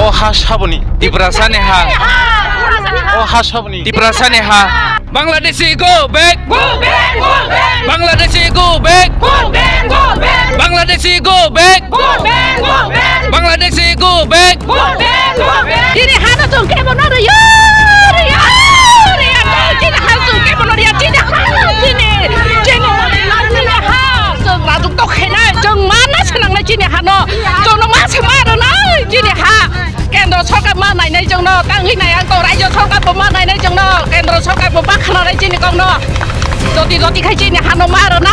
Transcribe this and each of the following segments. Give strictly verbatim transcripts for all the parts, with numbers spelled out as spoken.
O ha saboni Tiprasani ha. O ha saboni Tiprasani ha. Bangladeshi go back. Go back, go back. Bangladeshi go back. Go back, go back. Bangladeshi go back. Go back, go back. Bangladeshi go back. Go back, go back. Chini hano chwng kebo no riyo, riyo, riyo. Chini hano chwng kebo no riyo. Chini hano chini. Chini, chini ha. Chwng rajuk to khainai. Chwng mana swnangnai chini hano. Chwngno ma se ma rwnai chini ha. Kendro sorkar ma nainai chwngno, tangwi nai ang tong, raijo sorkar bo ma nainai chwngno, kendro sorkar bo ma khananai chini kokno. Jodi jodi khai chini hano ma rwna.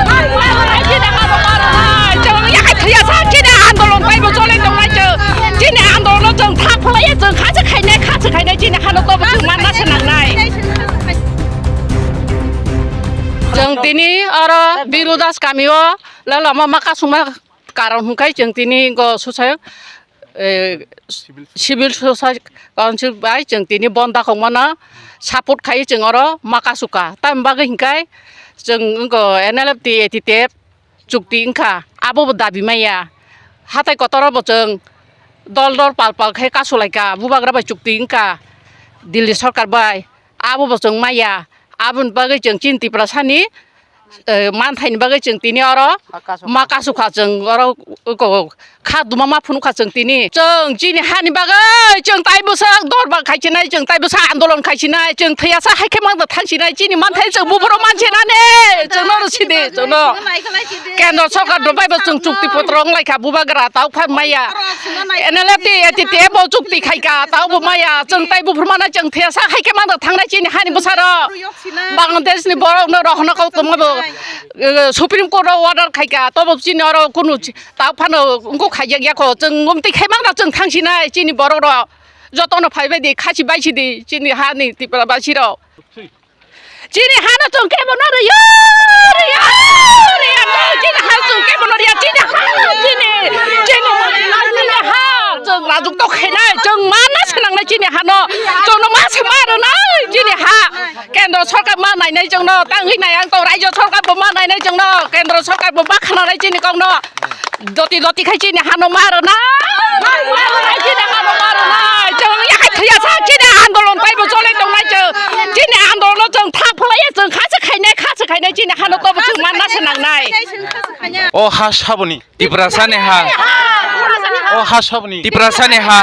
Ma rwnai chini hano ma rwnai. Chwng yakai thwiya sa chini andolon taibo chole tongnai chwng. Chini andolono chwng thak phalaiya chwng kha se khainai, kha se khainai chini hano tobo chwng manna se nangnai. Chwng tini oro Biru Das kamio lama ma kasungma karon hwnkhai chwng tini go susayo. eh, Civil Society Council bai chwng tini bon dakhokmano support khai chwng oro ma kasuka. Tamni bagwi hinkhai chwng wngkha N L F T A T T F chukti wngkha, abo bo dabi maya. Hatai kotoro bo chwng dol dol pal pal khe kasulaikha, bubagra bai chukti wngkha Delhi sorkar bai, abo bo chwng maya. Aboni bagwi chwng chini Tiprasani eh, manthaini bagwi chwng tini oro ma kasukha chwng oro ko kha duma ma phunukha chwng tini. Chwng chini hani bagwi chwng tai bwswk dorba khaisinai, chwng tai bwswk andolon khaisinai, chwng thwiya sa hai khe mangda thangsinai, chini manthai chwng buphuru mansinani, chwngno oro sidi, chwngno kendro sorkar rok bai bo chwng chukti potro wnglaikha, bubagra tau phan maya, N L F T A T T F bo chukti khaikha, tau bo maya, chwng tai buphuru mana chwng thwiya sa hai khe mangda thangnai chini hani bwsarok. Bangladesh ni borok no rohorna kok tongma bo, eh, Supreme Court o order khaika, tobo chini oro kunu chi-, ta phano wngkuk khaijak ya kho, chwng umtwi khai mangna chwng thangsinai chini borok rok, jotono phaibai di, khasi baisi di, chini ha ni Tripura basi rok. Chini ha no chwng kebo no riyo, riyo, riyo, chini ha chwng kebo no riya, chini ha, chini, chini, chini ha, chwng rajuk to khainai, chwng mana swnangnai chini ha no, chwng no ma se ma rwnai chini ha. Kendro sorkar ma nainai chwngno, tangwi nai ang tong, raijo sorkar bo ma nainai chwngno, kendro sorkar bo ma khananai chini kokno. Joti joti khai chini hano ma rwna. Chini hano ma rwna. Chwng yakhai thwiya sa chini andolon taibo chole tongnai chwng. Chini andolon chwng thang phlaiya chwng kha se khainai, kha se khainai chini hano tobo chwng manna se nangnai. O ha saboni. Tiprasani ha. O ha saboni. Tiprasani ha.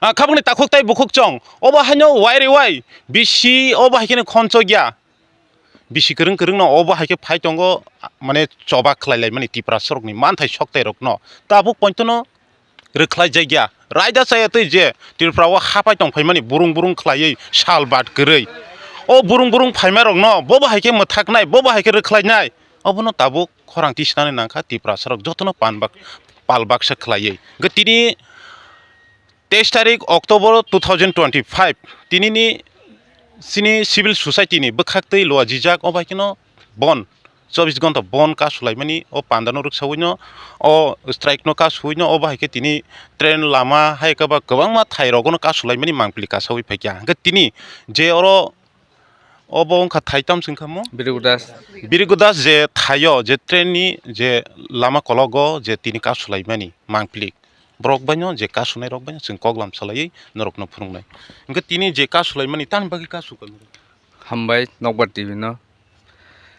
Ah, khabangni takhuk tai bukhuk chong. Obo haino wai re wai. Bisi obo hai kheno khonchokya. Bisi kwrwng kwrwngno obo hai khe phai tongo, mane choba khlai lai mani Tiprasarokni manthai soktairokno. Tabuk pointono rwkhlai jakya. Raida chaya twi je Tripura o hapai tong phaimani burung burung khlaiwi sal bat kwrwi. O burung burung phaimarokno bobo hai khe mwthaknai, bobo hai khe rwkhlainai. Obono tabuk khorang tisinani nangkha Tiprasarok jotono pan bak-, pal baksa khlaiwi. Hwnkhe tini teis tarik October two thousand twenty-five, tinini chini civil society ni bwkhaktwi luajijak, o bai kheno bon, chobbish ghonta bon kasulaimani o pandano rwksawino, o strike no kasuino, o bahai khe tini train lama hai khe ba kwbangma thai rogono kasulaimani mangpili kasawi phaikha. Hwnkhe tini je oro Obo wngkha thai tam se wngkha mo? Birigu Das. Birigu Das je thaio, je train ni je lama kologo je tini kasulaimani mangpili. Borok baino je kasunai rok baino chwng koklam salaiwi norokno phunuknai. Hwnkhe tini je kasulaimani tamni bagwi kasukha? Hambai Nokbar T V no.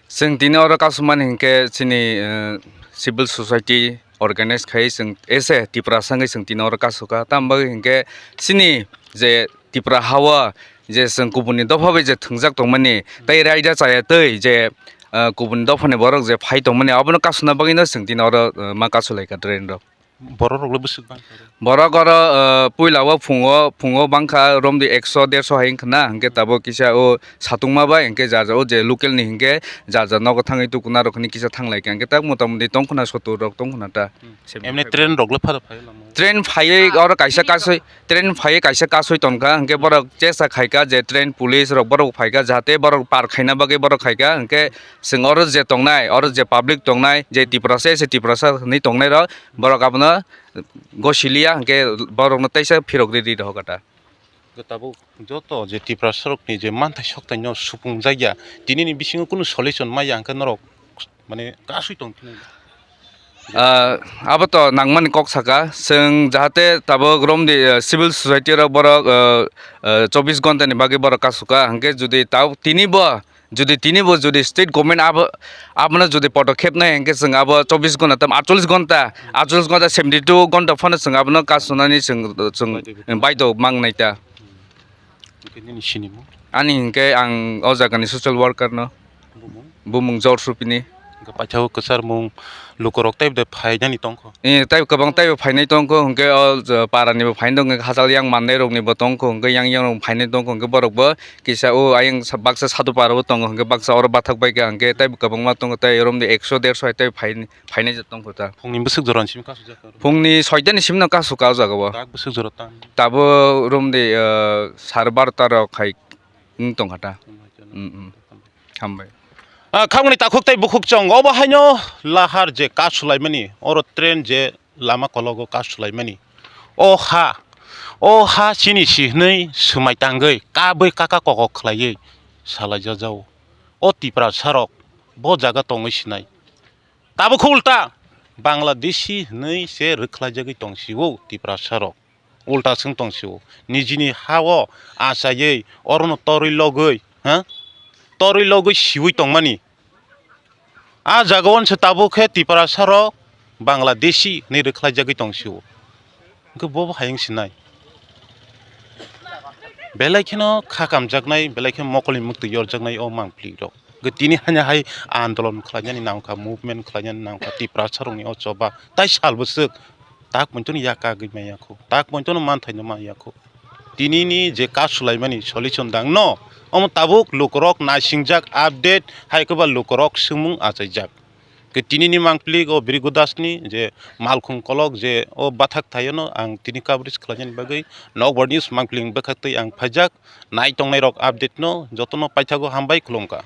Chwng tini oro kasumani hinkhe chini, eh, civil society organize khai chwng ese Tiprasa wngwi chwng tini oro kasukha. Tamni bagwi hinkhe chini je Tipra ha-o je chwng kubunni dopha bai je thwngjak tongmani, tei raida chaya twi je, ah, kubunni dophani borok je phai tongmani, abono kasuna bagwino chwng tini oro, ah, ma kasulaikha train rok. Borok rokle bwswk bangkha? Borok oro, ah, puila o phungo, phungo bangkha romdi ekso derso hai wngkha na, hwnkhe tabuk kisa o satungma bai, hwnkhe jar jar o je local ni hwnkhe jar jar nogo thangwi tukuna rok hwnwi kisa thanglaikha, hwnkhe tak motamoti tongkhwna sotur rok tongkhwna ta. Hmm. Seventy five. Emni train rok le phado phai lama o? Train phaiwi oro kaisa kasui, train phaiwi kaisa kasui tongkha, hwnkhe borok chesta khaikha je train police rok borok phaikha, jahate borok par khaina bagwi borok khaikha, hwnkhe chwng oro je tongnai, oro je public tongnai, je Tiprasa se Tiprasa hwnwi tongnai rok, borok abono gosiliya, hwnkhe borokno teisa phirok riri rohor kha ta. Tabuk joto je Tiprasa rokni je manthai soktaino supung jakya, tinini bisingo kunu solution maya, hwnkhe norok mane kasui tong phino. Ah, abo to nangmani kok saka, chwng jahate tabuk romdi, ah, civil society rok borok, ah, ah, chobbish ghonta ni bagwi borok kasuka, hwnkhe jodi tabuk tini bo, jodi tini bo jodi state government abo, abono jodi podokhep nai hwnkhe chwng abo chobbish ghonta tam aatcholish ghonta, aatcholish ghonta seventy two ghonta phano chwng abono kasunani chwng, chwng baidhok mang nai ta. Hwnkhe nini sinimung? Ani hwnkhe ang o jagani social worker no. Bumung? Bumung Jor Supini. Hwnkhe paithago kwcharmung lukurok teibo de phainani tongkho? Eh, tei kwbang teibo phainai tongkho, hwnkhe o, o, parani bo phainai tongkho, hachal yang mannai rokni bo tongkho, hwnkhe yang yang rok phainai tongkho, hwnkhe borok bo kisa o ayang sa-, baksa Sadhu para bo tongo, hwnkhe baksa oro bathak bai kha, hwnkhe teibo kwbangma tongo, tei romdi ekso derso hai tei phainai. Phainai jat tongkho ta. Phungni bwswk jora ni simi kasu jak aro? Phungni soita ni simi no kasu ka o jaga o. Tak bwswk jora tang? Tabuk romdi, ah, sare barota rok hai wng tongkha ta. Mm, mm. Hambai. Ah, khamani takhuk tei bukhuk chong obo haino lahar je kasu laimani, oro train je lama kologo kasu laimani. O ha, o ha chini si hwnwi swmai tangwi kabwi kaka koko khlaiwi salaijak jao. O Tiprasa rok bo jaga tongwi sinai. Tabuk khe ulta Bangladeshi hwnwi se rwkhlaijagwi tong sio Tiprasa rok. Ulta swng tong sio. Nijini ha-o achaiwi orono torwi logwi, ha? Torwi logwi siwi tongmani. A jaga-o se tabuk khe Tiprasa rok Bangladeshi hwnwi rwkhlaijagwi tong sio. Hwnkhe bo bo hayung sinai. Belai kheno kha kamjaknai, belai khe mokolni mwktwi yorjaknai o mangpili rok. Hwnkhe tini hanya hai andolon khlainani nangkha, movement khlainani nangkha, Tiprasa rokni o choba tai sal bwswk tak pointono yak kagwi manya kho, tak pointono manthaino manya kho. Tinini je kasu laimani solution dang no, omo tabuk lukurok naisingjak update hai khe ba lukurok swngmung achaijak. Ke tinini mangpili o Birigo Dasni je malkhung kolok je o bathak thaio no ang tini coverage khlainani bagwi Nokbar News mangpili bwkhaktwi ang phaijak. Nai tongnai rok update no jotono paithago hambai khulumkha.